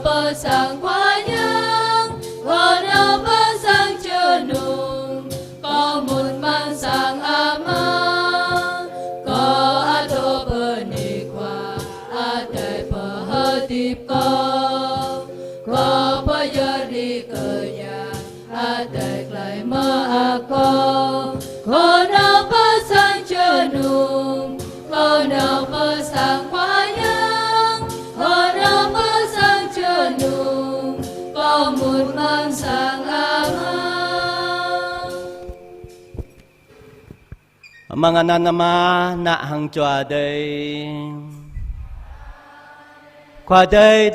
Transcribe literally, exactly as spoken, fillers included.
Pơ sang Khua Yang, kâo nao pơ sang jơnum, kâo mŭt amăng sang Ama. Kâo adôh bơni Khua Adai pơhơdip kâo. Kâo pơyơr đĭ kơ Yang Adai glaĭ mơak kâo. Kâo nao pơ sang jơnum, kâo nao pơ sang Khua Yang, kâo nao pơ sang jơnum, kâo mŭt amăng sang Ama. Amăng anăn Ama, Ană hăng Jua Adai. Khua Adai